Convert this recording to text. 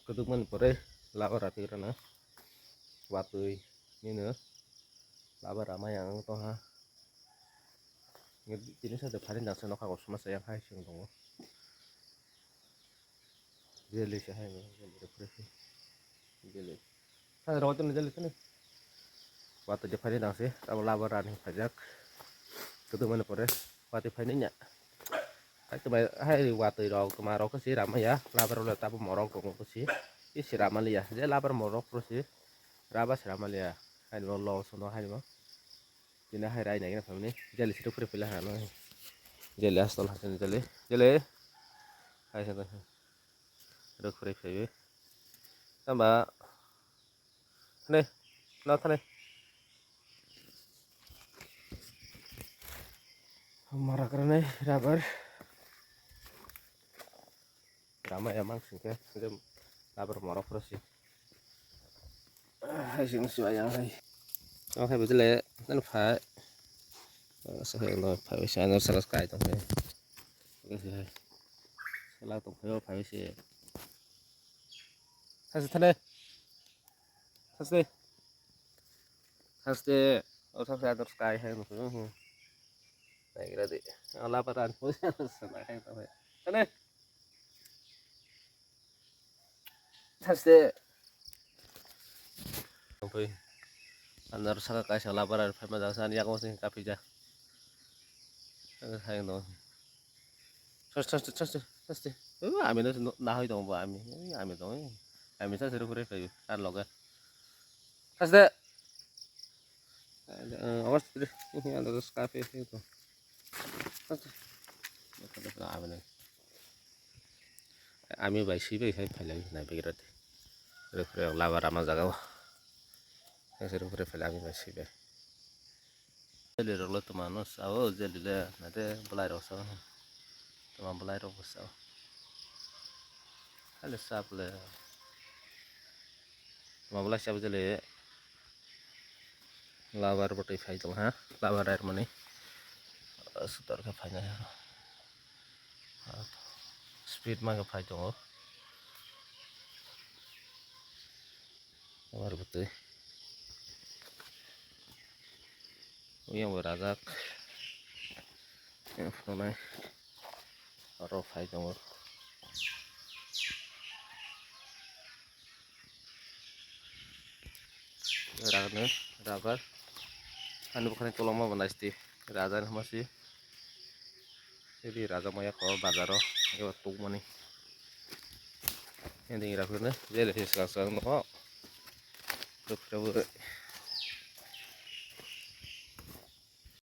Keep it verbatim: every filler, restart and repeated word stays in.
Kwdwkmani pore laba rati rana watwi nino laba rama yang tongha. Tini sa de phari nangsa nokha kosom sa yang hai sing tongo. Jeli se hai no, jeli se. Jeli. Sa ro tini jeli tini. Watwi de phari nangse, abo laba rani phajak. Kwdwkmani pore watwi phaini nya. Hai twmai, hai watwi rok twma rok kwsi ramaya, laba rok le tabo morok tongo kwsi. Isi ramaliya, je laba morok kwsi, raba se ramaliya. Hai no lo sono hai no. Tini hai rai nai na family, jeli situ phuri phila ha no. Jeli astol hasen jeli, jeli. Hai sa. Ruk phuri phaiwi. Tamba. Thane, no thane. Mara karane rubber. Rama ya mang singke, singke rubber morok pura si. Hai sing si ayang hai. Oh, hai bujile, nan phai. Oh, so hai no phai, sa no sa kai tong phai. Hai. Sala tong phai, phai si. Thasi thane. Thasi. Thasi. O thasi ador sky hai no. Hmm. Nai gira di. Ala patan. Sana hai to hai. Thane. Thasi. Tong phai. Andar saka kaisa labar ar phai ma jang san yak mosing kapija. Hai no. Sas, sas, sas, sas, sas. Uh, ami no, no, na hoi tong bo ami. Eh, ami tong, eh. Ami sas ru kure kai, ar loge. Sas de. Eh, awas de. Ini ada terus kafe itu. Sas de. Ami no. Ami bai si bai hai phalai na begrate. Ru kure laba rama jaga. Sas ru kure phalai ami bai si bai. Jeli rok le twma no sao, jeli le nade bwlai rok sao. Twma bwlai rok bo sao. Hale sap le. Twma bwlai sap jeli. Labar bwtwi phai tong ha. Labar air mani. Sutor khe phai nai. Speed ma khe phai tongo. Labar bwtwi. Yang bo rajak. Yang phunuknai. Oro phai tongo. Ragni, ragar. Ani bukhani koloma bo naisti. Rajar hama si. Ebi raja maya ko bazaro. Eba tukmani. Ending rakhne. Jele he sal sal no. Rukra bo.